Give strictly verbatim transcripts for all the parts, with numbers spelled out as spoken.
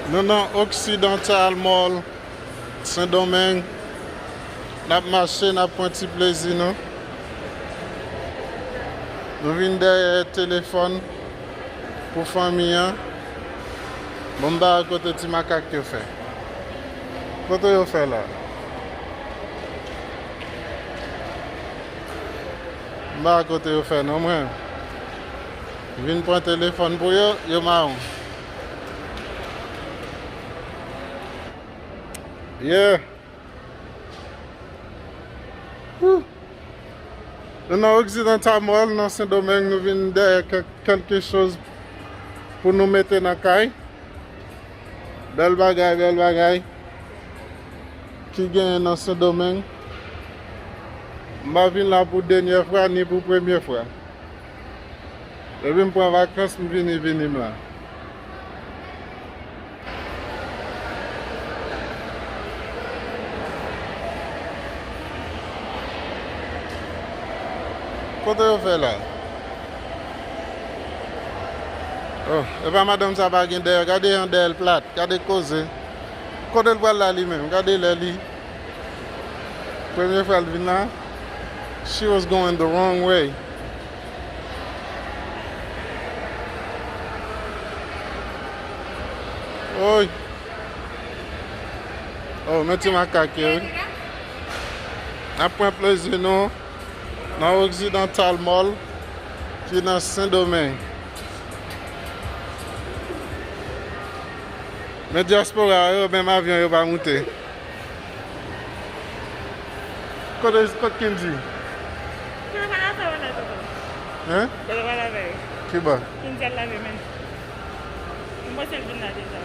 Nou nan Occidental Mall, Sendomeng. N ap mache, n ap pran ti plezi nou. Nou vin dèyè telefòn pou fanmi an. Bon, m pa wè kote ti makak yo fè. Kote yo fè la? M pa wè kote yo fè non, mwen. Vin pran telefòn pou yo, yo mawon. Yeah. Woo. Nou nan Occidental Mall, nan Sendomeng, nou vin dèyè kèk, kèlke choz pou nou mete nan kay. Bèl bagay, bèl bagay ki genyen nan Sendomeng. M pa vin la pou dènyè fwa, ni pou premye fwa. Depi m pran vakans, m vini, vini m la. Kote yo fè la? Oh, epa madanm sa pa gen dèyè. Gade yon dèyè l plat. Gade koze. Kote l pral la li menm? Gade lè li. Premye fwa l vin la. She was going the wrong way. Oy. Oh, men ti makak yo, wi. N ap pran plezi nou nan Occidental Mall ki nan Sendomeng. Men dyaspora yo, menm avyon yo pa moute. Kote, kote Kendy? Yo pa la fè w la, Toto. Hein? Yo pa la fè. Kiba? Kendy al lave men. M panse l vin la deja.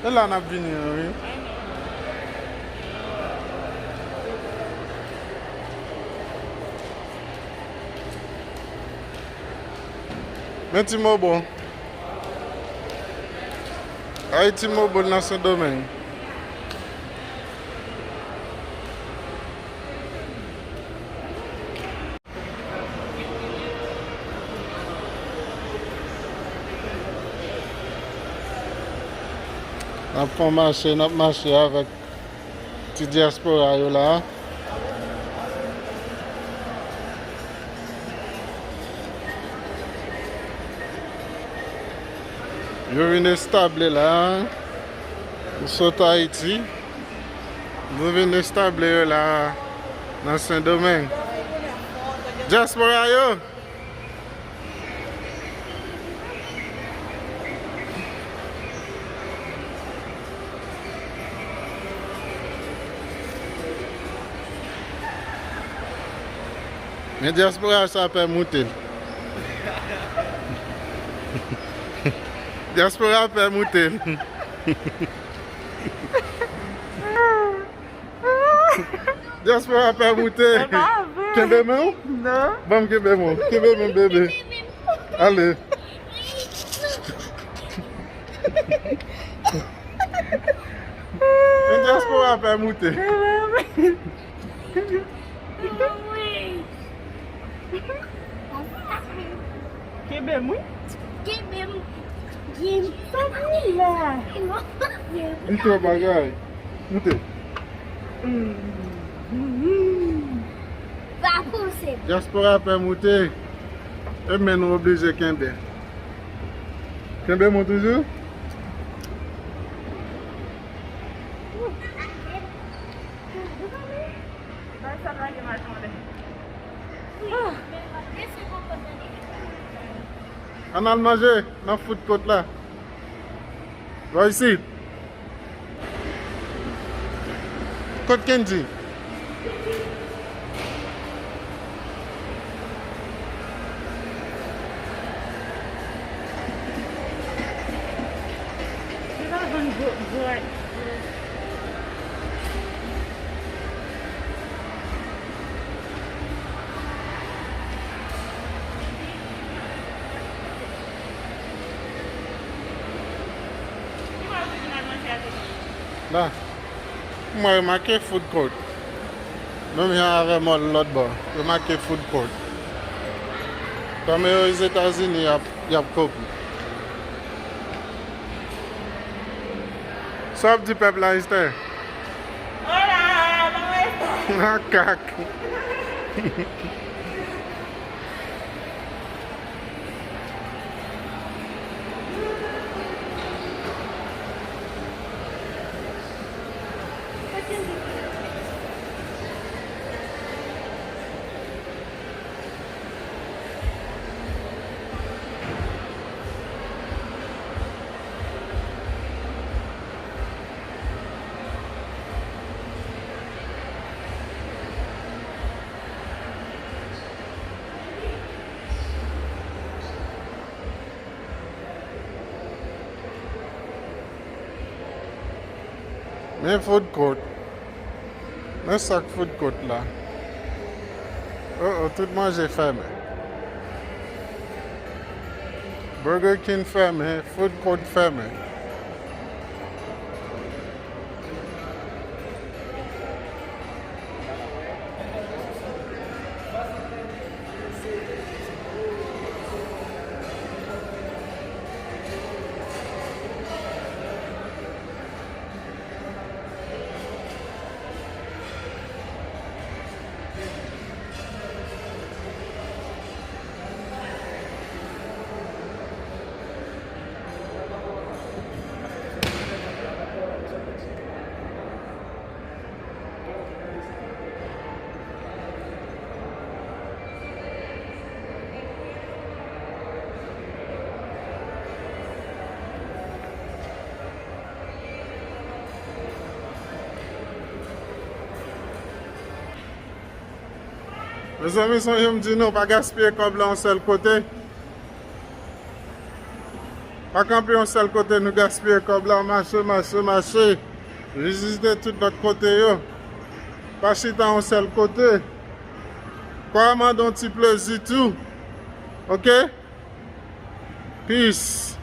E la n ap vini an, wi. I know. Men T-Mobile. Ay, T-Mobile nan Sendomeng. N ap fè yon mache, n ap mache avèk ti dyaspora yo la. Yo vin estable la. Yo sot Ayiti. Yo vin estable yo la nan Sendomeng. Dyaspora yo! Men dyaspora sa pè moute l. Dyaspora pè moute l. Dyaspora pè moute. Kenbe men w? Non. Ban m kenbe men w. Kenbe men bebe. Ale. Men dyaspora pè moute. Kenbe m, wi. Kenbe m. Kenbe m. Sa pou la. Li twò bagay. Moute. Mm. Mm. Pa pouse. Dyaspora pè moute. E men nou oblije kenbe. Kenbe m toujou. Ann al manje nan food court la. Bò isit. Kot Kendy? Yo pa vann gwo, gwo. La. M wè yo make food court. Menm jan avè mall lòt bò. Yo make food court. Kòm yo Ozetazini, y ap, y ap kopi. Sa w ap di pèp la, Esther? Hola, ¿cómo estás? Makak. Men food court. Men sa k food court la. Oh, oh, tout manje fèmen. Burger King fèmen, food court fèmen. Mezanmi, sonje m di nou, pa gaspiye kòb la yon sèl kote. Pa kanpe yon sèl kote, nou gaspiye kòb la, mache, mache, mache. Vizite tout lòt kote yo. Pa chita yon sèl kote. Kò a mande yon ti plezi tou. Oke? Peace.